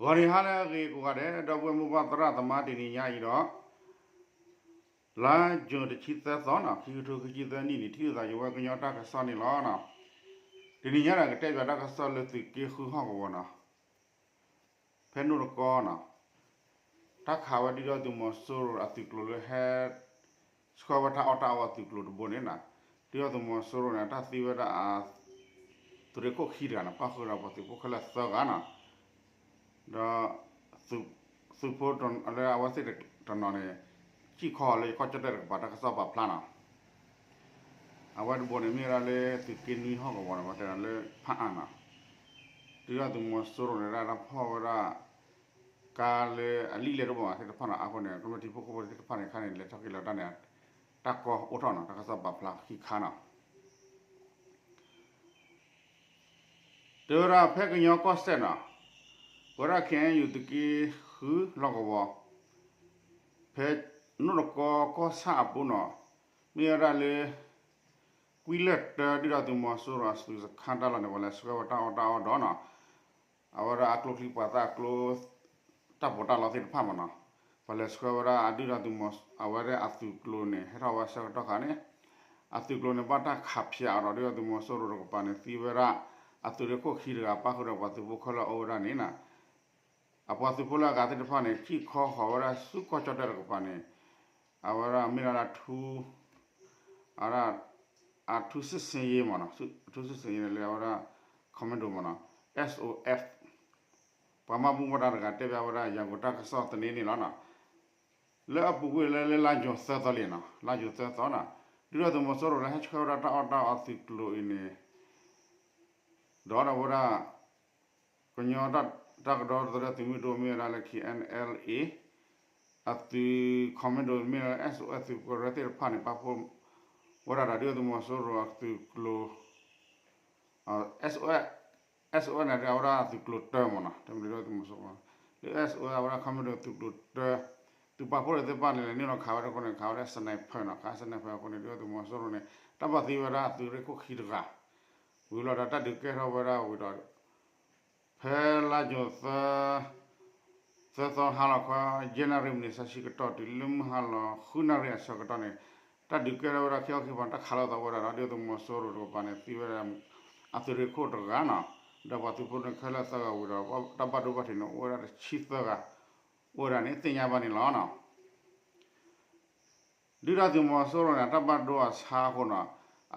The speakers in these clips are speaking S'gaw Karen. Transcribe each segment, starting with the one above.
ဂီၤနံၤဟါလၢအဂ့ၤကိးဂၤဒဲး ဒီပုၢ်ဝဲၢ်မိၢ်ပၢ်သရၣ်သမါ တနံၤညါအံၤဒီး လါယူၤတဆံသၢသီနီၤ ခံကထိခံဆံသၢနံၣ်န့ၣ် ထံၣ်လိာ်သးယဝဲကညီတၢ်ကစီၣ်န့ၣ်လီၤ. တနံၤညါဒီးကတဲဘၣ်တၢ်ကစီၣ်လၢသုးက့ဃုဟီၣ်ကဝီၤနီၤ ဖဲနိၣ်တကီနီၤ တၢ်ခးဝဲဒုၣ်ဒါသုးမီၤစိရိၤအသုးကျိၤလၢဟဲ ဆှၢဝဲတၢ်အီၣ်တၢ်အီအသုးကျိၤတဘိန့ၣ်နီၤ ဒုၣ်ဒါသုးမီၤစိရိၤန့ၣ် တၢ်သံဝဲဒၣ်အ သုးရ့ၣ်ခိၣ်ခံတဂၤနီၤ ပၣ်ဃုာ်ဒီးပှၤသုးဖိခဲလၢာ်သၢဂၤနီၤ ဒီး သုးဖိလၢအဝဲသ့ၣ်တနီၤန့ၣ် စံၣ်ခီအီၤလၢယကီၢ်ကၠီၣ်တဲၣ်တကပၤတၢ်ကစီၣ်ပာ်ဖျါနီၤ အဝဲတဘိန့ၣ် မ့ၢ်ဝဲဒၣ်လၢသုးက့နွံဟီၣ်ကဝီၤန့ၣ် ပတဲဒီးလၢဖၣ်အၣ်နီၤ ဒုၣ်ဒါသုးမီၤစိရိၤန့ၣ် ဒၣ်တၢ်ဖီၣ်ဝဲဒၣ် ကါလၢအလံာ်လဲၢ်တဘိသ့ၣ်တဖၣ်နီၤ အဃိန့ၣ် ကမျၢၢ်ထံဖိကီၢ်ဖိသ့ၣ်တဖၣ်န့ၣ် ခါန့ၣ် လဲၤထီၣ်က့ၤလီၤတၢ်န့ၣ် တၢ်ကီအိၣ်ထီၣ်နီၤ တၢ်ကစီၣ်ပာ်ဖျါခံခါနီၤ တဲဝဲဒၣ်ဖဲကညီကီၢ်စဲၣ်နီၤ ပဝဲဒၣ် ခ့ၣ်အဲၣ်ယူၣ် သုးက့ဃုလီၢ်ကဝီၤ ဖဲနိၣ်တကီကီၢ်ဆၣ်အပူၤနီၤ မ့ၢ်ဝဲဒၣ်လၢ ကွံလၢၢ်တၢ ဒုၣ်ဒါသုးမီၤစိရိၤအသုးစခါတၢ်လီၢ်န့ၣ် ပှၤလဲၤဆှၢဝဲတၢ်အီၣ်တၢ်အီဒီးနီၤ အဝဲဒၣ်အကျိချံပှၤသၣ်အကျိ တၢ်ပီးတၢ်လီသ့ၣ်တဖၣ်မးနီၤ ပှၤလဲၤဆှၢဝဲဒၣ်အဒုၣ်ဒါသုးမီၤ အဝဲဒၣ်အသုးကျိၤန့ၣ် ဟဲထီၣ်ဝဲဆၢကတီၢ်ခါန့ၣ် အသုးကျိၤန့ၣ် ဘၣ်တၢ်ခးဖျိးအီၤဒီး ဒုၣ်ဒါသုးမီၤစိရိၤတကပၤန့ၣ် သံဝဲဒၣ် အသုးရ့ၣ်ခိၣ်ခံတဂၤ ပၣ်ဃုာ်ဒီးပှၤသုးဖိခဲလၢာ်အိၣ်ဝဲဒၣ်န့ၣ်နီၤ အပှၤသုးဖိလၢအဂၤသ့ၣ်တဖၣ်န့ၣ် စံၣ်ခီဃီၤဝဲဒၣ်ဆူကီၢ်ကၠီၣ်တဲၣ်တကပၤန့ၣ် အဝဲဒၣ်မ့ၢ်ဒၣ် အဝဲဒၣ် အထူစစ်ဆင်ရေး မးနီၤ အထူစစ်ဆင်ရေး န့ၣ်လၢအဝဲဒၣ် commando မးနီၤ S O F ပှၤမၤဘူၣ်မၤဒါတဂၤတဲဘၣ်ဝဲဒၣ် ယၤကိာ်တၢ်ကစီၣ်သန့န့ၣ်လီၤနီၤ လၢအပူၤကွံာ်လၢလါယူၤသၢသီလံနီၤ လါယူၤသၢသီနီၤ ဒုၣ်ဒါသုးမီၤစိရိၤလၢဟဲဆှၢဝဲဒၣ်တၢ်အီၣ်တၢ်အီအသုးကျိၤအံၤန့ၣ် ဒီးဝဲဒၣ် ကညီတၢ်ကဒီသဒၢသုးမုၢ်ဒိၣ်မ့ၢ်ဝဲဒၣ်လၢ K N L A အသုး commando မ့ၢ်ဝဲ S O F သုးကရၢသ့ၣ်တဖၣ်န့ၣ် ပာ်ဖှိၣ်ဝဲဒၣ်ဒီးဒုၣ်ဒါသုးမီၤစိရိၤအသုးကျိၤ S O F န့ၣ် အဝဲဒၣ်သုးကျိၤတၢမးနီၤ တမ့ၢ်ဒုၣ်ဒါသုးမီၤစိရိၤ လၢ S O F အဝဲဒၣ် commando သုးကျိၤတၢ သုးပာ်ဖှိၣ်သ့ၣ်တဖၣ်န့ၣ် လဲၤနုာ်လီၤခးဝဲဒၣ်အဃိန့ၣ် ခးဝဲဒၣ် sniper နီၤ ခး sniper အဃိန့ၣ် ဒုၣ်ဒါသုးမီၤစိရိၤန့ၣ် တၢ်ဘၣ်သံဝဲဒၣ်အသုးရ့ၣ်ခိၣ်ခံတဂၤ ဝံၤလီၤဒီးတၢ်ဒုးကဲထီၣ်ဝဲဒၣ်ဝံၤဒီး ဖဲလါယူၤသၢ သၢသီဟါလီၤခီ ယဲၢ်နၣ်ရံၣ်မံးနံးသၢဆံကတီၢ် တုၤလၢမုၢ်ဟါလီၤ ဃုနၣ်ရံၣ်အဆၢကတီၢ်န့ၣ် တၢ်ဒုးကဲထီၣ်ဝဲဒၣ်ခံခီခံဖီ တၢ်ခးလိာ်သးဝဲဒၣ်ဒီး ဒုၣ်ဒါသုးမီၤစိရိၤတကပၤန့ၣ် သံဝဲဒၣ် အသုးရ့ၣ်ခိၣ်တဂၤနီၤ ဒီးပှၤသုးဖိန့ၣ်ခဲလၢာ်သၢဂၤဝံၤဒီး တၢ်ဘၣ်ဒိဘၣ်ထံးန့ၣ် အိၣ်ဝဲဒၣ်တဆံသၢဂၤ အိၣ်ဝဲဒၣ်န့ၣ် သ့ၣ်ညါဘၣ်န့ၣ်လီၤနီၤ. ဒုၣ်ဒါသုးမီၤစိရိၤန့ၣ် တၢ်ဘၣ်ဒိအဆါအဃိနီၤ အ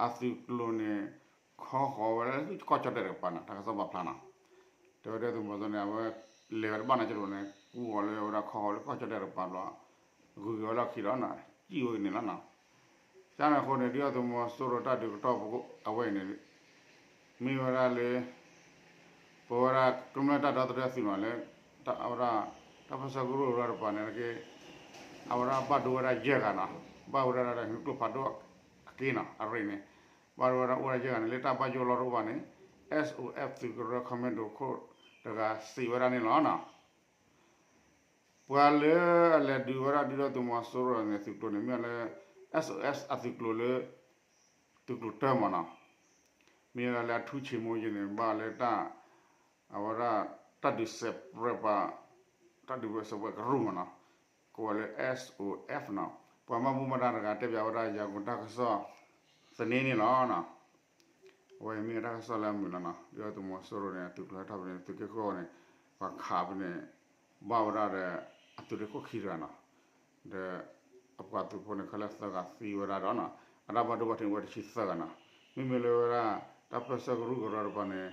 သုးကျိၤန့ၣ် ခီဃီၤဝဲလၢကီၢ်ကၠီၣ်တဲၣ်တကပၤနီၤ တၢ်ကစီၣ်ပာ်ဖျါနီၤ တဲဝဲဒၣ်သုးမီၤစိရိၤန့ၣ် အဝဲလဲၤဝဲတဘၣ်နီၤကၠိန့ၣ် ကူၣ်ဃီၤလၢဝဲဒၣ်ခီဃီၤလၢကီၢ်ကၠီၣ်တဲၣ်တကပၤဘျီ ဂုၤက့ၤဝဲလီၢ်ခံဒီးနီၤ စံၣ်ဝဲန့ၣ်လီၤနီၤ. ကန့ၣ်အဃိန့ၣ် ဒုၣ်ဒါသုးမီၤစိရိၤတၢ်ဒုးကတီၢ်အဝဲအံၤန့ၣ် မ့ၢ်ဝဲဒၣ်လၢ ပဝဲဒၣ်ကမျၢၢ်တၢ်ဒီသဒၢသုးနီၤလၢ အဝဲဒၣ် တၢ်ပၢၢ်ဆၢကရူၢ်ကရၢတကပၤန့ၣ်တက့ၢ် အဝဲဒၣ်ဘၣ်ဒိဝဲဒၣ်ယဲၢ်ဂၤနီၤ ဘၣ်ဝဲဒၣ်ဒီးကျိဖးဒိၣ်အက့နီၤ အရ့န့ၣ် ဘၣ်ဒိဝဲဒၣ်အိၣ်ဝဲဒၣ်ယဲၢ်ဂၤန့ၣ် လၢတၢ်ဘၣ်ယိၣ်လီၢ်တအိၣ်ဘၣ်န့ၣ် S O F သုးကရၢ commando ခိၣ်တဂၤစံးဝဲဒၣ်န့ၣ်လီၤနီၤ. ပှၤလၢအလဲၤဒုးဝဲဒၣ်ဒုၣ်ဒါသုးမီၤစိရိၤန့ၣ် သုးကျိၤန့ၣ် မ့ၢ်လၢ S O F အသုးကျိၤလၢ သုးကျိၤတၢမးနီၤ မ့ၢ်ဝဲဒၣ်လၢအထူးချေမှုန်းရေးန့ၣ် ဘၣ်လၢတၢ် အဝဲဒၣ် တၢ်ဒုးစဲးပြဲးပှၤ တၢ်ဒုးစဲးပြဲးကရူၢ်မးနီၤ ကိးဝဲလၢ S O F နီၤ ပှၤမၤဘူၣ်မၤဒါတဂၤတဲဘၣ်ဝဲဒၣ် ယၤကိာ်တၢ်ကစီၣ်သန့န့ၣ်လီၤနီၤ. အဝဲအံၤမ့ၢ်တၢ်ကစီၣ်လၢအမုာ်လီၤနီၤ ဒုၣ်ဒါသုးမီၤစိရိၤန့ၣ် အသုးကျိၤဟဲထီၣ်ဖဲန့ၣ် သုးက့ဃုန့ၣ် ပှၤခးဖဲန့ၣ် ဘၣ်ဝဲဒၣ်ဒီး အသုးရ့ၣ်ခိၣ်ခံတဂၤနီၤ ဒီး အပှၤသုးဖိန့ၣ် ခဲလၢာ်သၢဂၤသံဝဲဒၣ်ဒီးနီၤ အတၢ်ဘၣ်ဒိဘၣ်ထံးအိၣ်ဝဲတဆံသၢဂၤနီၤ မ့မ့ၢ်လၢဝဲဒၣ် တၢ်ပၢၢ်ဆၢကရူၢ်ကရၢတကပၤန့ၣ်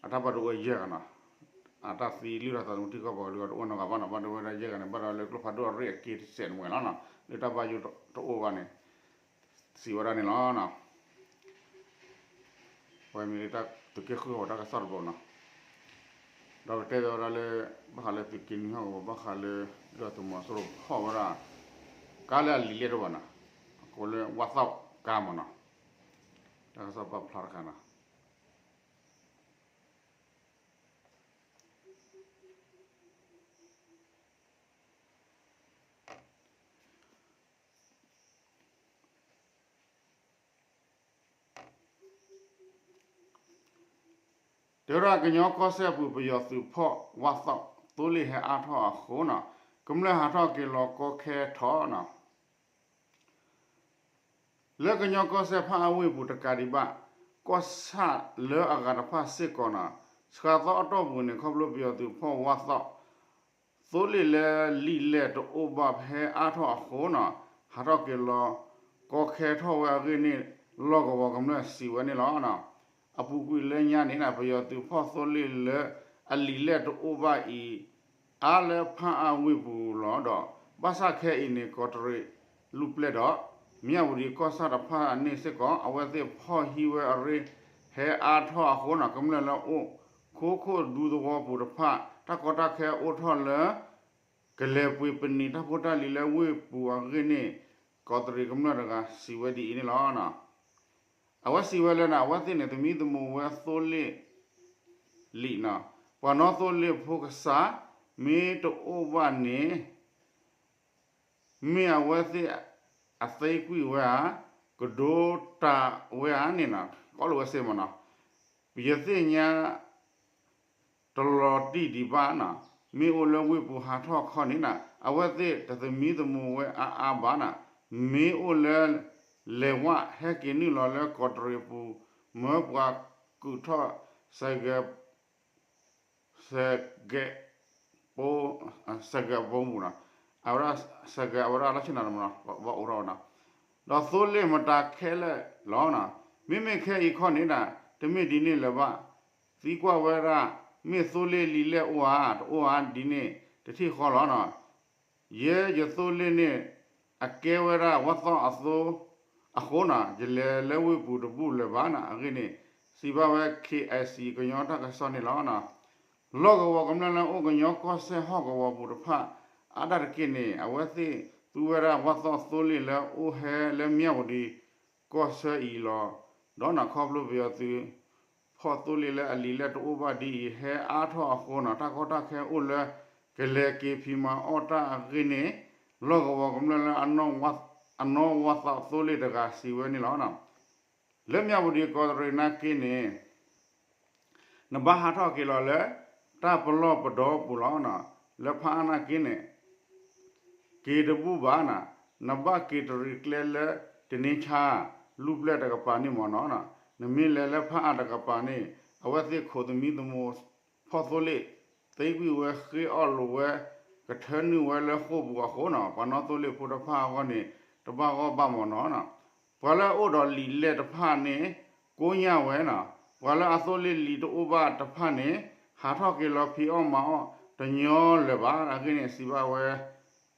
အတၢ်ဘၣ်ဒိအိၣ်ဝဲယဲၢ်ဂၤနီၤ အတၢ်သံလုၢ်ထီၣ်သးသမူထံကီၢ်ပှၤကလုာ်အဂီၢ်တအိၣ်နီတဂၤဘၣ်နီၤ ဘၣ်ဒိဝဲဒၣ်ယဲၢ်ဂၤန့ၣ် ဘၣ်ဒိဝဲလၢကျိဖးဒိၣ်အရ့ၣ်အက့တစဲးန့ၣ်ဝဲလီၤနီၤ လၢတၢ်ဘၣ်ယိၣ်တအိၣ်ဘၣ်န့ၣ် စံးဝဲဒၣ်န့ၣ်လီၤနီၤ. အဝဲမ့ၢ်လၢတၢ်သုးက့ဃုအတၢ်ကစီၣ်တဘိနီၤ ဒီးကတဲဝဲဒၣ်လၢ ဘၣ်ဃးလၢသုးက့နွံဟီၣ်ကဝီၤ ဘၣ်ဃးလၢ ဒုၣ်ဒါသုးမီၤစိရိၤဖီၣ်ဝဲဒၣ် ကါလၢအလံာ်လဲၢ်တအိၣ်ဘၣ်နီၤ ကိးလၢ ဝၣ်သီၣ်ကါမးနီၤ တၢ်ကစီၣ်ပာ်ဖျါတခါနီၤ တဲဝဲဒၣ်ကညီကီၢ်စဲၣ်အပူၤ ပယီၤသုးဖီၣ်ဝၣ်သီၣ် သိလ့ၣ်ဟဲအါထီၣ်အဃိနီၤ, ကမျၢၢ်ဟးထီၣ်က့ၤလီၤကီခဲထီၣ်နီၤ လၢကညီကီၢ်စဲၣ်ဖၣ်အါဝ့ၢ်ပူၤတကးဒံးဘၣ်, ကီၢ်ဆၣ်လၢအဂၤတဖၣ်စ့ၢ်ကီးနီၤ, ဆှးသီအတီၢ်ပူၤန့ၣ် ခီဖျိပယီၤသုးဖီၣ်ဝါသီၣ် သိလ့ၣ်လၢလံာ်လဲၢ်တအိၣ်ဘၣ်ဖဲအါထီၣ်အဃိနီၤ, ဟးထီၣ်က့ၤလီၤကီခဲထီၣ်ဝဲအဂ့ၢ်န့ၣ် လီၢ်ကဝီၤကမျၢၢ်စံးဝဲန့ၣ်လီၤ. အပူၤကွံာ်လၢညါန့ၣ် ပယီၤသုးဖီၣ်သိလ့ၣ်လၢအလံာ်လဲၢ်တအိၣ်ဘၣ်အံၤ အါလၢဖၣ်အါဝ့ၢ်ပူၤလီၤဒီး ဘၣ်ဆၣ်ခဲအံၤန့ၣ် ကီးတရံးလူၢ်ပျဲၢ်ဒီး မၠၣ်ဝတံၤကီၢ်ဆၣ်တဖၣ်န့ၣ်စ့ၢ်ကီး အဝဲသ့ၣ်ဖီၣ်ဟံးဝဲအရ့ ဟဲအါထီၣ်အဃိနီၤ ကမျၢၢ်လၢအိၣ်ခိခိၣ်ဒူသဝီပူၤတဖၣ် တၢ်ကီတၢ်ခဲအိၣ်ထီၣ်လၢ ကလဲၤပှ့ၤပနံာ်တၢ်ဖိတၢ်လံၤလၢဝ့ၢ်ပူၤအဂ့ၢ်န့ၣ် ကီးတရံးကမျၢၢ်တဂၤစံးဝဲဒ်အံၤန့ၣ်လီၤ. အဝဲစံးဝဲလၢန့ၣ် အဝဲသ့ၣ်န့ၣ် သမံသမိးဝဲသိလ့ၣ်လံာ်နီၤ, ပှၤနီသိလ့ၣ်ဖိကစၢ် မ့ၢ်တအိၣ်ဘၣ်န့ၣ် မ့ၢ်အဝဲသ့ၣ်အသံကွံာ်ဝဲဧါ, ကဒိတးဝဲဧါန့ၣ်နီၤ ကီလိာ်ဝဲစ့မ့ၢ်နီၤ, ယသ့ၣ်ညါ တလီၤတံၢ်ဒံးဘၣ်နီၤ, မ့ၢ်အိၣ်လၢဝ့ၢ်ပူၤဟးထီၣ်ခီန့ၣ်နီၤ အဝဲသ့ၣ်တသမံသမိးဝဲအါအါဘၣ်နီၤ, မ့ၢ်အိၣ်လၢ လဲၤဝဲဟဲက့ၤနုာ်လီၤလၢကီးတရံးပူၤ မၢပှၤကုာ်ထီၣ် စကဲး စကဲး စကဲးပူၤနီၤ, အဝဲဒၣ် စကဲးအဝဲဒၣ်လၢဆ့ၣ်နီၤတမနီၤ ဘၣ်အိးထီၣ်ဝဲနီၤ, ဒီးသိလ့ၣ်မတၤခဲလၢာ်လီၤနီၤ, မ့မ့ၢ်ခဲအံၤခီန့ၣ်ဒၣ် တမ့ၢ်ဒ်န့ၣ်လၢၤဘၣ်, သံကွၢ်ဝဲဒၣ် မ့ၢ်သိလ့ၣ်လံာ်လဲၢ်အိၣ်ဧါ တအိၣ်ဧါဒ်န့ၣ် တထံၣ်ဃီလီၤနီၤ ယဲယသိလ့ၣ်န့ၣ် အကဲဝဲဒၣ်ဝၣ်သီၣ်အသိ အဃိနီၤ ယလဲၤလၢဝ့ၢ်ပူၤတဘူၣ်လၢၤဘၣ်နီၤ အဂ့ၢ်န့ၣ် စံးဘၣ်ဝဲ K I C ကညီတၢ်ကစီၣ်န့ၣ်လီၤနီၤ, လီၢ်ကဝီၤကမျၢၢ်လၢအိၣ်ကညီကီၢ်စဲၣ်ဟီၣ်ကဝီၤပူၤတဖၣ် အါဒၣ်တက့ၢ်န့ၣ် အဝဲသ့ၣ်သူဝဲဒၣ်ဝၣ်သီၣ်သိလ့ၣ်လၢအိၣ်ဟဲလၢမၠၣ်ဝတံၤ ကီၢ်ဆၢအံၤလီၤ, ဒီးနီၤခီဖျိပယီၤသုး ဖီၣ်သိလ့ၣ်လၢအလံာ်လဲၢ်တအိၣ်ဘၣ်ဒ်အံၤ ဟဲအါထီၣ်အဃိနီၤ တၢ်ကီတၢ်ခဲအိၣ်လၢ ကလဲၤက့ၤဖံးမၤအီၣ်တၢ်အဂ့ၢ်န့ၣ် လီၢ်ကဝီၤကမျၢၢ်လၢ အနီၢ်ဝါသီၣ်သိလ့ၣ်တဂၤစံးဝဲန့ၣ်လီၤ. လၢမၠၣ်ဝတံၤကီးတရံးနာ်က့န့ၣ် နဘၣ်ဟးထီၣ်က့ၤလီၤလၢ တၢ်ပလီၢ်ပဒီပူၤလီၤ. လၢဖၣ်အါနာ်က့န့ၣ် က့ၤတဘူၣ်ဘၣ်နီၤ, နဘၣ်က့ၤတရံးကျဲလၢတန့ဆါ လူၢ်ပျဲၢ်တကပၤန့ၣ်မ့ၢ်နီၤ, နမ့ၢ်လဲၤလၢဖၣ်အါတကပၤန့ၣ် အဝဲသ့ၣ်ခိးသမံသမိး ဖီၣ်သိလ့ၣ် သ့ကွံာ်ဝဲဃ့အီၣ်လိာ်ဝဲ ကထၢနုာ်ဝဲလၢဃိာ်ပူၤအဃိနီၤ, ပှၤနီၣ်သိလ့ၣ်ဖိတဖၣ်အဂီၢ်န့ၣ် တဘၣ်ဂီၢ်ဘၣ်မ့ၢ်နီၤ, ပှၤလၢအအိၣ်ဒီးလံာ်လဲၢ်တဖၣ်န့ၣ် ကိညၢ်ဝဲနီၤ, ပှၤလၢအသိလ့ၣ်လံာ်တအိၣ်ဘၣ်တဖၣ်န့ၣ် ဟးထီၣ်က့ၤလီၤဖံးအီၣ်မၤအီၣ်တညီလၢၤဘၣ် အဂ့ၢ်န့ၣ် စံးဘၣ်ဝဲ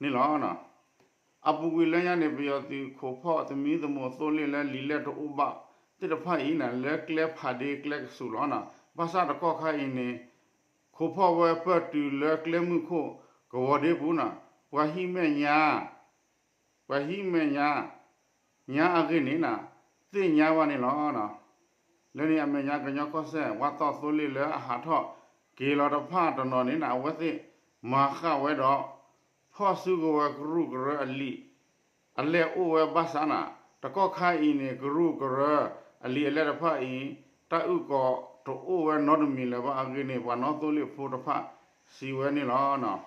န့ၣ်လီၤ. အပူၤကွံာ်လၢညါန့ၣ် ပယီၤသုးခိးဖီၣ်သမံသမိးသိလ့ၣ်လၢလံာ်လဲၢ်တအိၣ်ဘၣ်သ့ၣ်တဖၣ်အံၤန့ၣ် လၢကျဲဖးဒ့ကျဲကဆူးလီၤနီၤ, ဘၣ်ဆၣ်တကီၢ်ခါအံၤန့ၣ် ခိးဖီၣ်ဝဲပၢၢ်တုၤလၢကျဲမုၢ်ခိၣ်ကဝီၤဒ့ပူၤနီၤ, ပှၤဟံးမဲာ်ညါ ပှၤဟံးမဲာ်ညါ ညါအဂ့ၢ်န့ၣ်နီၤ သ့ၣ်ညါဘၣ်န့ၣ်လီၤ. လၢန့ၣ်အမဲာ်ညါကညီကီၢ်စဲၣ် ဝၣ်သီၣ်သိလ့ၣ်လၢအဟးထီၣ်က့ၤလီၤတဖၣ်တနီၤန့ၣ်နီၤ အဝဲသ့ၣ်မၤဃၣ်ဝဲဒီး ဖီၣ်စုကဝဲၤကရူၢ်ကရၢအလံာ် အလဲၢ်အိၣ်ဝဲဘၣ်ဆၣ်နီၤ, တကီၢ်ခါအံၤန့ၣ် ကရူၢ်ကရၢအလံာ်အလဲၢ်တဖၣ်အံၤ တၢ်အုၣ်ကီၤတအိၣ်ဝဲနီတမံၤလၢၤဘၣ်အဂ့ၢ်န့ၣ် ပှၤနီၣ်သိလ့ၣ်ဖိတဖၣ်စံးဝဲန့ၣ်လီၤ.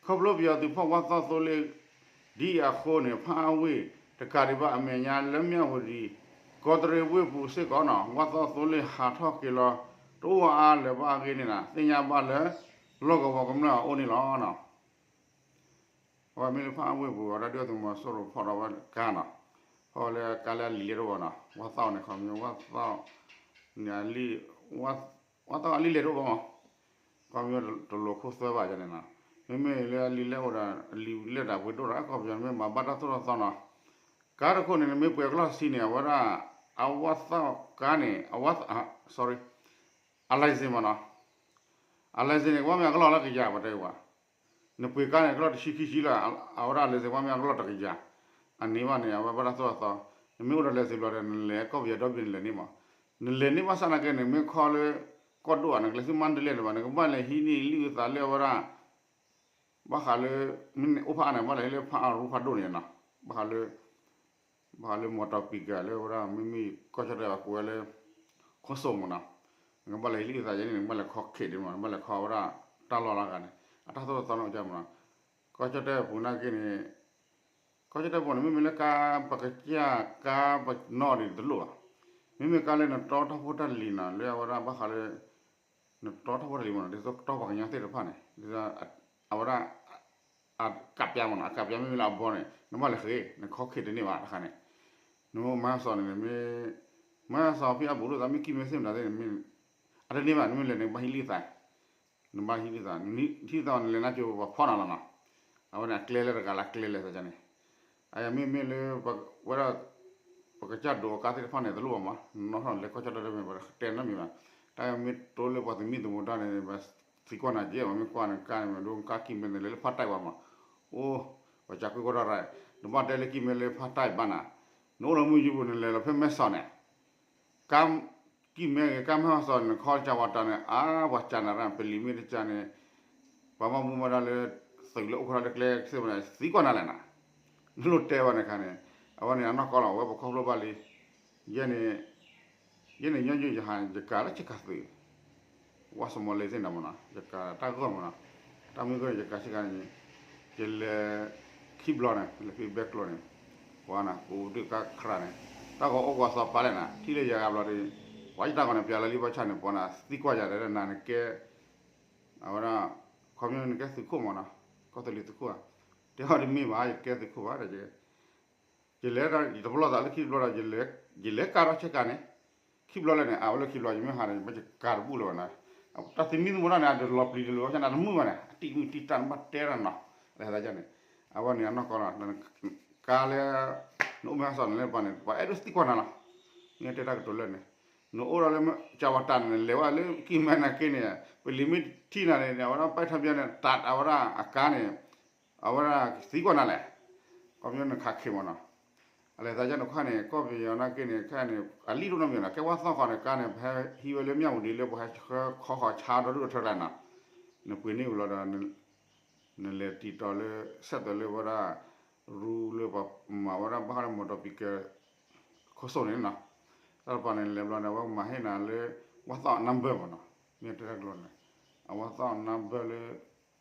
ခီဖျိပယီၤသုးဖီၣ်ဝၣ်သီၣ်သိလ့ၣ်ဒ်အံၤအဃိန့ၣ် ဖၣ်အါဝ့ၢ်တကးဒံးဘၣ်အမဲာ်ညါလၢမၠၣ်ဝတံၤ ကီးတရံးဝ့ၢ်ပူၤစ့ၢ်ကီးနီၤ ဝၣ်သီၣ်သိလ့ၣ်ဟးထီၣ်က့ၤလီၤ တအိၣ်အါလၢၤဘၣ်အဂ့ၢ်န့ၣ်နီၤ သ့ၣ်ညါဘၣ်လၢ လီၢ်ကဝီၤကမျၢၢ်အအိၣ်န့ၣ်လီၤ. အဝဲမ့ၢ်လၢဖၣ်အါဝ့ၢ်ပူၤ အဝဲဒၣ်ဒုၣ်ဒါသုးမီၤစိရိၤဖီၣ်ထီၣ်ဝဲကါနီၤ, ဖီၣ်ဝဲလၢကါလၢအလံာ်လဲၢ်တအိၣ်ဘၣ်နီၤ ဝၣ်သီၣ်န့ၣ် ခီပညီ ဝၣ်သီၣ်န့ၣ် ဝၣ်သီၣ်အလံာ်လဲၢ်တအိၣ်ဘၣ်မး ခီပညီတလိၤခိၣ်သွဲဘၣ်ယါန့ၣ်နီၤ, မ့မ့ၢ်လၢအလံာ်လဲၢ်အိၣ်ဒီး အလံာ်လဲၢ်တၢ်ပှ့ၤဒိၣ်ဒီး ခီပညီမ့ၢ်မၤဘၣ်တၢ်သိၣ်တၢ်သီနီၤ, ကါတခိၣ်န့ၣ် နမ့ၢ်ပှ့ၤအကျီၢ်ဆံန့ၣ် အဝဲဒၣ် အဝၣ်သီၣ်ကါန့ၣ် အဝၣ် sorry အ license မးနီၤ, အ license န့ၣ် ကဘၣ်မ့ၢ်အကလီၢ်လၢကယၤပှၤတဲဝဲ နပှ့ၤကါန့ၣ် ကလီၢ်တဆံခံဆံလီၤ, အဝဲဒၣ် license ဘၣ်မ့ၢ်အကလီၢ်တကယၤ, အန့ၣ်ဘၣ်န့ၣ် အဝဲဘၣ်တၢ်သိၣ်တၢ်သီ, နမ့ၢ်အိၣ်ဒီး license ဘျီဒီး နလဲၤကီၢ်ပယီၤဒီဘ့ၣ်နလဲၤန့ၢ်မး, နလဲၤန့ၢ်ဘၣ်ဆၣ်နာ်က့န့ၣ် မ့ၢ်ခီလၢ ကီၢ်ဒိၣ်ဧါ နကလဲၤဆူမါတလ့ၢ်န့ၣ်ဘၣ် နကဘၣ်လဲၤဟံးန့ၢ်လံာ်အုၣ်သးလၢအဝဲဒၣ် ဘၣ်ဃးလၢ မ့ၢ်အိၣ်ဖးအါန့ၣ် ဘၣ်လဲၤဟံးလၢဖးအါရူဖးဒိၣ်န့ၣ်နီၤ, ဘၣ်ဃးလၢ ဘၣ်ဃးလၢ မော်တော်ပိတ်ကား လၢဝဲဒၣ် မ့မ့ၢ်ကီၢ်ဆၢတဲဘၣ်ကိးဝဲလၢ ခိစိးမးနီၤ, နကဘၣ်လဲၤဟံးလံာ်သးယဲန့ၣ် နကဘၣ်လဲၤခီခဲးဒံးမး နဘၣ်လဲၤခီဝဲဒၣ် တၢ်လီၢ်လၢအဂၤန့ၣ် အတၢ်သိၣ်တၢ်သီန့ၣ်အိၣ်ကမနီၤ, ကီၢ်ကၠီၣ်တဲၣ်ပူၤနာ်က့န့ၣ် ကီၢ်ကၠီၣ်တဲၣ်ပူၤန့ၣ် မ့မ့ၢ်လၢကါပကစၢ်ကါပနီၣ်ဒံးတလိၣ်ဘၣ်, မ့မ့ၢ်ကါလၢနတီတၢ်ဖိတၢ်လံၤနီၤ လၢအဝဲဒၣ်ဘၣ်ဃးလၢ နတီတၢ်ဖိတၢ်လံၤမနီၤ ဒ်သိးကတီပှၤကညီသ့ၣ်တဖၣ်န့ၣ် အဝဲဒၣ် အကးပၠါမနီၤ အကးပၠါမ့မ့ၢ်လၢအဘီန့ၣ် နဘၣ်လဲၤဃ့ နခီၣ်ခ့တန့ၢ်ဘၣ်တခါန့ၣ်, နမၤစီၤန့ၣ် မ့ၢ် မၤစီၤဖဲအဘူးလိာ်သးမ့ၢ်ကံၢ်မဲသ့ၣ်မတၤသ့ၣ်န့ၣ် အတန့ၢ်ဘၣ် နမ့ၢ်လဲၤန့ၣ် ဘၣ်ဟံးလံသး နဘၣ်ဟံးလံသး နဟံးလံသးအီၤ နလဲၤနါကၠိပှၤဖီၣ်နၤလီၤနီၤ, အဝဲန့ၣ်အကျဲလၢတဂၤလၢအကျဲလဲၤသးန့ၣ်, အမ့မ့ၢ်လၢ ဝဲဒၣ် ပကစၢ်ဒိးအကါသ့ၣ်တဖၣ်န့ၣ် တလိၣ်ဘၣ်မး နီၢ်ထီၣ်လဲၤကီၢ်ကၠီၣ်တဲၣ်တမ့ၢ် ပတဲနီတမံၤဘၣ်, တၢ်မ့ၢ်တိလၢပှၤသမံသမိးတၢ်န့ၣ် ပသံကွၢ်နၤကဲ ပှၤမ့ၢ်ကွၢ်နကါန့ၣ် မ့ၢ်ဒိကါကံၢ်မဲန့ၣ် လဲၤလၢဖးတၢ်ပှၤမး, အိၣ် ပှၤကၢ်ကွံာ်ကီၢ်ထီၣ်ရၢ် နဘၣ်တဲလၢကံၢ်မဲလၢဖးတၢ်ဘၣ်နၤ, နအိၣ်ဒီးမုၢ်ယူပူၤ နလဲၤလီၤဖဲမဲဆီးန့ၣ် ကါ ကံၢ်မဲဂ့ၤ ကါမဲဆီးန့ၣ် နခီကၢ်ဝါတၢ်န့ၣ် အါ ပှၤကၢ်နၤရၢ် ပလံၤမ့ၢ်တကၢ်န့ၣ် ပှၤဘၣ်မူဘၣ်ဒါလၢ သုးလၢအိၣ်ခိးတၢ်လၢကျဲစ့ၢ်မးန့ၣ် သံကွၢ်နၤလဲၣ်နၤ, နလိၣ်တဲဘၣ်န့ၣ်ခါန့ၣ် အဝဲန့ၣ်အနီၢ်ကီၢ်လီၤ အဝဲပခီဖျိဘၣ်လံ, ယဲန့ၣ် ယဲန့ၣ်ညီယုၢ်ယဟး ယကၤလၢဆ့ကၤသုး ဝါစမီၤလ့သ့ၣ်နၤမနီၤ ယကၤတၢ်ဂီၢ်မနီၤ, တၢ်မုၢ်ဂီၢ်န့ၣ် ယကၤဆ့ကၤန့ၣ် ယလဲၤ ခံဘျီန့ၣ် လဲၤဖံးဘဲကျိန့ၣ် ပှၤနၤ ပူၤဒုၣ်ကါခရၣ်န့ၣ် တၢ်ဂီၤအိၣ်ကွၢ်သီပာ်လဲၣ်နၤ ထံၣ်လၢယၤဂၤဘျီဒီး ပှၤယတၢ်ဂီၤန့ၣ် ပျးလၢလံဘီဆၣ်န့ၣ် ပှၤနၤသံကွၢ်ယၤဒီးနၤနကဲ အဝဲဒၣ် ခီပညီနကဲသုးခိၣ်မနီၤ ကီၢ်သူလ့ၤသုးခိၣ်ဧါ, တဲအီၤတမ့ၢ်ဘၣ် ယကဲသုးခိၣ်ဘၣ်ဒီး ယလဲၤတဘျီသးလၢခံတဘျီဒီး ယလဲၤကါထီၣ်ဆ့ကၤန့ၣ် ခံဘျီလၢန့ၣ် အဝဲလၢခံဘျီ ယမ့ၢ်ဟးဒီး ယမ့ၢ်ယကၤတဘူၣ်လၢၤဘၣ်နၤ, တၢ်သမံသမိးတၢ်န့ၣ် အတလီၤပျံၤတလီၤဆဲးန့ၣ် အတမုာ်ဘၣ်န့ၣ် အတံၢ်မုၢ်တံၢ်တၢ်န့ၣ် ဘၣ်တဲတၢ်နီၤ လဲၤသးန့ၣ် အဝဲန့ၣ်အနီၢ်ကီၢ်လီၤ ကါလၢ နအိၣ်မဲဆီးန့ၣ်လၢပှၤန့ၣ် ပှၤအဲၣ်ဒိးသံကွၢ်နၤလီၤ, မ့ၢ်တဲတၢ်ကတိၤလၢန့ၣ် နအိၣ်ဒီးလၢကၢ်ဝါတၢ်န့ၣ် လဲၤဝဲလၢကံၢ်မဲနာ်က့န့ၣ် ပလံၤမ့ၢ်ထံၣ်နၤန့ၣ် အဝဲဒၣ်ပဲၢ်ထီၣ်ဘျဲန့ၣ် တးအဝဲဒၣ်အကါန့ၣ် အဝဲဒၣ်သံကွၢ်နၤလဲၣ်, ခီပညီနခးခဲမနီၤ, အလဲၤသးယဲန့ၣ်ခါန့ၣ် ကီၢ်ပယီၤနာ်က့န့ၣ် ခဲန့ၣ် အလံၣ်ဒိၣ်နီတမံၤနီၤ ကဲဝါသီၣ်ဃီန့ၣ် ကါန့ၣ် ပဟဲဟံးဝဲလၢမၠၣ်ဝတံၤလၢပှၤဟဲခီဃီၤဆါဒီဒူၣ်ဒီထၢကျါနီၤ, နပှ့ၤန့ၢ်ဝံၤလီၤဒီး နလဲၤတံာ်တီၤလၢ ဆက်သွယ် လၢဝဲဒၣ် ရူလၢပှၤမၤဝဲဒၣ်ဘၣ်ဃးလၢ မော်တော် ပိကဲ ခိၣ်စိန့ၣ်နီၤ, တၢ်တပၤန့ၣ် လဲၤဘျီန့ၣ် အဝဲမၤဟ့ၣ်နၤလၢ ဝါသီၣ် number မနီၤ, မ့ၢ်တဲတၢ်ကတိၤန့ၣ် အဝဲသီၣ် number လၢ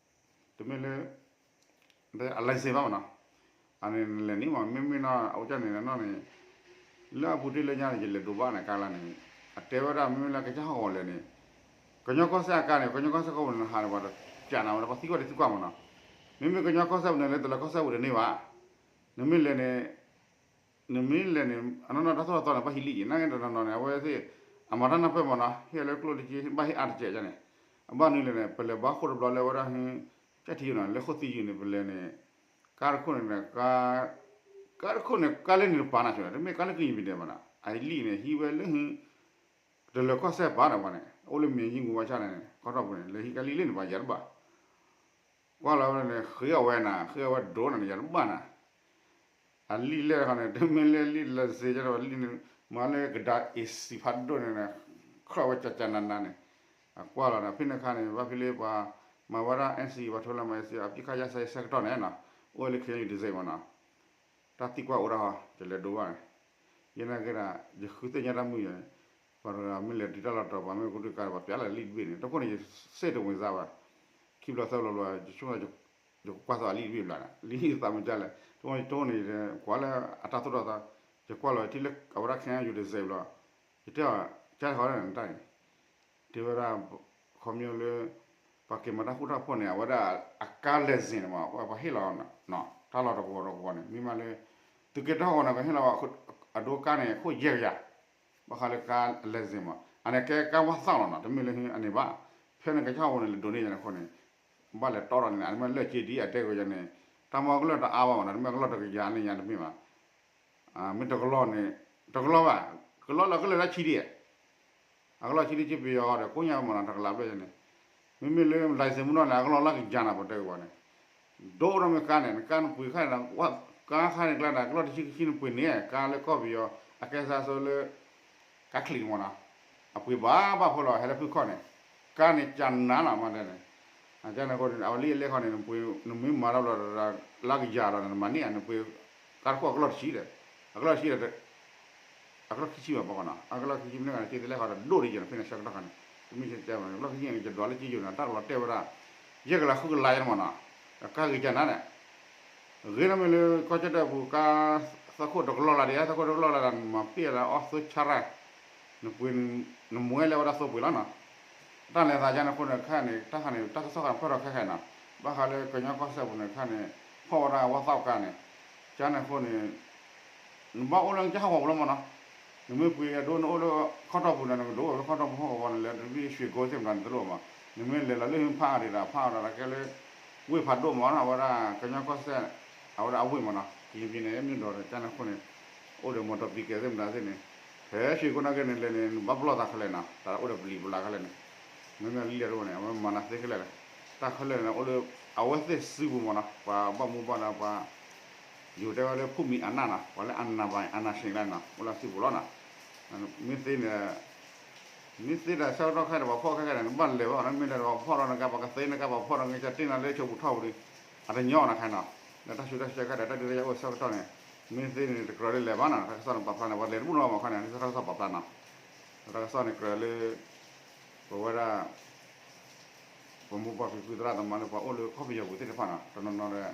တမ့ၢ်လၢ အ license ဘၣ်မနီၤ, အန့ၣ်နလဲၤန့ၣ်မး မ့မ့ၢ်နီၤ အအိၣ်ကၢ်န့ၣ်နီၤန့ၣ် လၢအပူၤတ့ၢ်လၢညါန့ၣ် ယလဲၤဒိးဘၣ်န့ၣ်ကါလၢန့ၣ် အတဲဝဲဒၣ် မ့မ့ၢ်လၢကစၢ်ဟီၣ်ကဝီၤလဲၣ်န့ၣ် ကညီကီၢ်စဲၣ်အကါန့ၣ် ကညီကီၢ်စဲၣ်ကီၢ်ပူၤန့ၣ် နဟးန့ၣ် ပှၤတကးနၤဝဲဒၣ် ပှၤသံကွၢ်ဒ်သံကွၢ်မနီၤ, မ့မ့ၢ်ကညီကီၢ်စဲၣ်ပူၤန့ၣ် လၢတလၢကီၢ်စဲၣ်ပူၤတန့ၢ်ဘၣ်, နမ့ၢ်လဲၤန့ၣ် နမ့ၢ်လဲၤန့ၣ် အနီၢ်နီၢ်တၢ်သိၣ်တၢ်သီန့ၣ် ဘၣ်ဟံးလံယံာ် နာ်က့တနီၤနီၤန့ၣ် အဝဲသ့ၣ် အမၤတၢ်နၢ်ပၢၢ်မနီၤ ဟ့ၣ်လၢကျိၣ်တက့ၢ် ဘၣ်ဟ့ၣ်အါတကဲးန့ၣ်, အဘၣ်နုၤလဲၣ်န့ၣ် ပလဲၤဘၣ်ဃိၣ်တဘျီလၢဝဲဒၣ်ဟ ကၠၣ်ထံယိာ်နီၤ လၢဃိၣ်သံယိာ်န့ၣ် ပလဲၤန့ၣ် ကါတခိၣ်န့ၣ် ကါတခိၣ်န့ၣ် ကါလၢန့ၣ်တပာ်နၤဆိန့ၣ် တမ့ၢ်ကါလၢကယံၤပဒဲးမနီၤ အလံၣ်န့ၣ် ဟံးဝဲလၢ တလၢၤကီၢ်စဲၣ်ပာ်ဒီးဝဲန့ၣ် အိၣ်လၢမ့ၢ်ယံၤမူဝါဆၣ်န့ၣ် ကီၢ်ထီၣ်ပူၤန့ၣ် လဲၤဟံးကါလံၣ်လၢန့ၣ်ပှၤယၤတဘၣ် ကွၢ်လီၤဝဲန့ၣ် ဃ့အဝဲနၤ ဃ့အဝဲဒိၣ်နၤန့ၣ် ယၤတဘၣ်နၤ အလံၣ်လဲၣ်တခီန့ၣ် တမ့ၢ်လၢလံၣ်လၢစ့ၢ်ကီးလံၣ်န့ၣ် မၤလၢကဒါအ့ၣ်စံးဖးဒိၣ်န့ၣ် ခီၣ်ဝဲကကနနန့ၣ် အကွၢ်လီၤန့ၣ် ဖဲန့ၣ်အခါန့ၣ် ဘၣ်ဖဲလၢပှၤ မၤဝဲဒၣ် NCA ပှၤထိလၢမၤ NCA အပစ်ခတ်ရပ်စဲရေးဆၢကတီၢ်န့ၣ်နီၤ အိၣ်ဝဲလၢ KNU တံဆိပ် မနီၤ တၢ်သံကွၢ်အိၣ်ဒၣ်ဟီ ယလဲၤဒိးဘၣ်န့ၣ် ယနာ်က့ဒၣ် ယဃုသ့ၣ်ညါတၢ်မုာ်ယၤန့ၣ် ပှၤတဂၤမ့ၢ်လဲၤတုၤတၢ်လီၢ်တီၤ ပှၤမ့ၢ်ကဒုးကါဒီး ပှၤပျးလၢလံၣ်တဘ့ၣ်န့ၣ် တခိၣ်န့ၣ် ယစ့ၣ်တဝင်စားဘၣ် ခံဘျီသၢဘျီဘျီ ယဆိကမိၣ် ယကွၢ်သိးအလံၣ်တဘ့ၣ်ဘျီန့ၣ် လံၣ်သးမုာ်ဒ်လဲၣ် တခိၣ်န့ၣ် တခိၣ်န့ၣ် ကွၢ်လၢအတၢ်သိၣ်တၢ်သီ ယကွၢ်လီၤထံလၢအဝဲဒၣ် KNU တံဆိပ် ဘျီ ယတဲအီၤ ကၢ်တခီန့ၣ်တၢ်န့ၣ် တဲဝဲဒၣ် ခီပညီလၢ ပှၤက့ၤမၤတၢ်ဃူတၢ်ဖိးန့ၣ် အဝဲဒၣ်အကါလဲၤစ့ၣ်န့ၣ်မး ပှၤဟ့ၣ်လီၤ တၢ်လီၢ်တကဝီၤတကဝီၤန့ၣ် မ့ၢ်မးလၢ သုးက့တၢ်ဟီၣ်ကဝီၤန့ၣ် ပှၤဟ့ၣ်လီၤ အဒိကါန့ၣ် ခိၣ်ယဲၢ်ကယၤ ဘၣ်ဃးလၢကါလဲၤစ့ၣ်မး အန့ၣ်ကဲကါဝါသီၣ်လီၤနီၤ တမ့ၢ်လၢအန့ၣ်ဘၣ် ဖဲန့ၣ်ကစၢ်ဟီၣ်ကဝီၤန့ၣ် လဲၤဒိးန့ၢ်ယၤန့ၣ်အဃိန့ၣ် ဘၣ်လဲၤတီထီၣ်န့ၣ် အမ့ၢ်လၢက့ဒ်အတဲက့ၤယၤန့ၣ် တၢ်မ့ၢ်ကလၢၢ်တအါဘၣ်မးနီၤ တမ့ၢ်ကလီၢ်တကယၤန့ၣ်ယၤတမ့ၢ်ဘၣ် မ့ၢ်တကလီၢ်န့ၣ် တကလီၢ်ဘၣ် ကလီၢ်လၢကလၢၢ်လၢဆံဒံး အကလီၢ်ဆံဒံးက့ပယီၤဒီး ကိးညါမးနီၤ တကလးဘျဲၣ်န့ၣ် မ့မ့ၢ်လၢ license မ့ၢ်နီၤန့ၣ် အကလီၢ်လၢကယၤနၤပတဲက့ၤဝဲန့ၣ် ဒိၣ်ဒီးမ့ၢ်ကါန့ၣ် နကါနပှ့ၤခါန့ၣ် ကါခါန့ၣ်ကျါန့ၣ် ကလီၢ်တဆံခံဆံနပှ့ၤန့ၣ် ကါလၢကီၢ်ပယီၤ အကဲစးဆိလၢ ကါချံးမးနီၤ အပှ့ၤဘၣ်ဘၣ်ဖိလီၤ ဟဲလၢဖုခီၣ်န့ၣ် ကါန့ၣ်ကနၤလီၤမးတဲန့ၣ် အကန့ၣ်အဃိန့ၣ် အဝဲလံၣ်အလဲၢ်ခီန့ၣ် နမ့ၢ်မၤတၢ်ဘျီ လၢကယၤဒီး နမၤန့ၢ်ဧါ နပှ့ၤ ကါတခိၣ်အကလီၢ်တဆံဒီး အကလီၢ်တဆံဒီး အကလီၢ်ခံဆံဘၣ်ပှၤကနီၤ အကလီၢ်ခံဆံမ့ၢ်န့ၣ် က့သလဲၣ်ဃီဒီးဒိၣ်ဒံးယဲန့ၣ် ဖဲန့ၣ်ဆၢကတီၢ်ခါန့ၣ် တမ့ၢ်ဆၢတဲဘၣ်န့ၣ် အကလီၢ်ခံဆံန့ၣ် ယဒွးလၢက့ယိာ်န့ၣ် တၢ်ကလီၤတဲာ်ဝဲဒၣ် ယဲၢ်ကလးဃုကလးယဲၢ်မးနီၤ, ကါဂ့ၤကနၤန့ၣ်, ဂ့ၤနီၢ်မ့ၢ်လၢကီၢ်ကၠီၣ်တဲၣ်ပူၤကါ, သၢခိၣ်တကလီၢ်လၢ်ဒံး သၢခိၣ်တကလီၢ်လၢ်ဒံး နမၤပ့ၢ်လၢအီၣ်သၢဆါရၣ်, နပှ့ၤ, နမွဲလၢဝဲဒၣ်သိပှ့ၤလီၤနီၤ, တၢ်လဲၤသးကန့ၣ်အဃိန့ၣ်ခဲအံၤန့ၣ် တၢ်ခါန့ၣ် တၢ်ကစီၣ်ခါဖျၢၣ်ထီၣ်ခဲခဲနီၤ, ဘၣ်ဃးလၢကညီကီၢ်စဲၣ်ပူၤန့ၣ်ခဲအံၤန့ၣ် ဖီၣ်ဝဲဒၣ်ဝီသီၣ်ကါန့ၣ်, ကန့ၣ်အဃိန့ၣ် နဘၣ်အိၣ်လၢကစၢ်ဟီၣ်ကဝီၤပူၤလီၤမးနီၤ, နမ့ၢ်ပှ့ၤအဒိနအိၣ်လၢခီၣ်ထီၣ်ပူၤန့ၣ် နကဒိၣ်လၢခီၣ်ထီၣ်ပူၤဟီၣ်ကဝီၤန့ၣ် လဲၤတဘ့ၣ်ရွှ့ၣ်ကိစ့ၣ်မတၤန့ၣ်တလိၣ်မး, နမ့ၢ်လဲၤလီၤလၢဟံၣ်ဖးအါဒံးဒီးဖးအါဒီးကဲလၢ, ဝ့ၢ်ဖးဒိၣ်မးနီၤ အဝဲဒၣ်ကညီကီၢ်စဲၣ်, အဝဲဒၣ်အဝ့ၢ်မးနီၤ ကယံၤပံၤန့ၣ် မ့ၢ်ဒီးကန့ၣ်အဃိန့ၣ်, အိၣ်ဒီးမီၢ်တီၢ်ပံၤကဲသ့ၣ်မတၤသ့ၣ်န့ၣ်, ဖဲရွှ့ၣ်ကိန့ၣ်က့န့ၣ်လဲၤန့ၣ် နဘၣ်ပလီၢ်သးခဲလၢာ်နီၤ တၢ်အိၣ်ဒီးပလံာ်ပလၢ်ခဲလၢာ်န့ၣ်, မ့မ့ၢ်လံလဲၣ်တအိၣ်န့ၣ် အဝဲမၤနၤသ့ခဲလၢာ်လဲၣ်, တၢ်ခဲလၢာ်န့ၣ် အိၣ်လၢ, အဝဲသ့ၣ်စုပူၤမးနီၤ ပှၤဘၣ်မူဘၣ်ဒါပှၤ ယိၤတဲဝဲလၢဖူမံၤအနၢ်နီၤ ပှၤလၢအနၢ်ဘၣ်အနၢ်ဆ့ၣ်လၢနီၤ အိၣ်လၢစုပူၤလီၤနီၤ, မ့ၢ်သ့န့ၣ်, မ့ၢ်သ့ဒီးဆၢကတီၢ်ခဲအံၤဒီးပှၤဖီၣ်ခဲခဲန့ၣ် နဘၣ်လဲၤဘၣ်နီၤ မ့ၢ်လဲၤဒီးပှၤဖီၣ်ထီၣ်နကါ ပှၤကသ့နကါ ပှၤဖီၣ်ထီၣ်နကါ ကတ့နၤလၢဆိပူၤထီၣ်ပူၤဒီး, အတညီနၤခဲနီၤ, လၢတၢ်ဆူးတၢ်ဆါခဲဒီး တၢ်ဒုးတၢ်ယၤအိၣ်ဆၢကတီၢ်န့ၣ်, မ့ၢ်သ့န့ၣ်တကြၢးလၢလဲၤဘၣ်နီၤ တၢ်ကစီၣ်န့ၣ်ပာ်ဖျါန့ၣ် ပှၤလဲၤတဘူၣ်နီၤမးခီန့ၣ် တၢ်ကစီၣ်ပာ်ဖျါနီၤ, တၢ်ကစီၣ်န့ၣ်ကြၢးလၢ, ပဝဲဒၣ် ပမိၢ်ပၢ်ဖံဖုသရၣ်သမါလၢပှၤအိၣ်လၢကီၢ်ပယီၤပူၤသ့ၣ်တဖၣ်နီၤ တနီၤနီၤဒီး,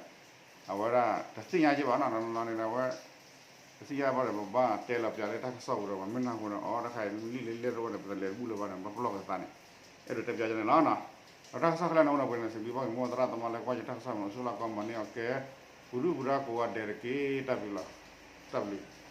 အဝဲဒၣ်တသ့ၣ်ညါက့ဘၣ်နီၤ တနီၤနီၤန့ၣ်ဒီးအဝဲ, တသ့ၣ်ညါဘၣ်ဒီး ပဘၣ်တဲလီၤပျးလၢတၢ်ကစီၣ်ပူၤဒီး ပှၤမ့ၢ်နၢ်ဟူဒီး အိ တၢ်ခါအံၤမ့ၢ်လံလၢလဲၣ်တအိၣ်ဒီး ပတလဲၤတဘူၣ်လၢၤဘၣ်န့ၣ် ဘၣ်ပလီၢ်ကသးန့ၣ်, အဲၣ်ဒိးတဲပျးကန့ၣ်လီၤနီၤ, ဒီးတၢ်ကစီၣ်ခဲလၢာ်န့ၣ် အိၣ်ဒီးပှဲၤန့ၣ် စံးဘျုးဘၣ်က့ၤမိၢ်သရၣ်သမါလၢကွၢ်ယတၢ်ကစီၣ်မး အိၣ်ဆူၣ်လီၢ်ကီမၤန့ၢ်အီၤကဲ, ပူၤဒုၣ်ပူၤဒါကိးဂၤဒဲးတက့ၢ် တၢ်ဘျုးလီၤ, တၢ်ဘျုး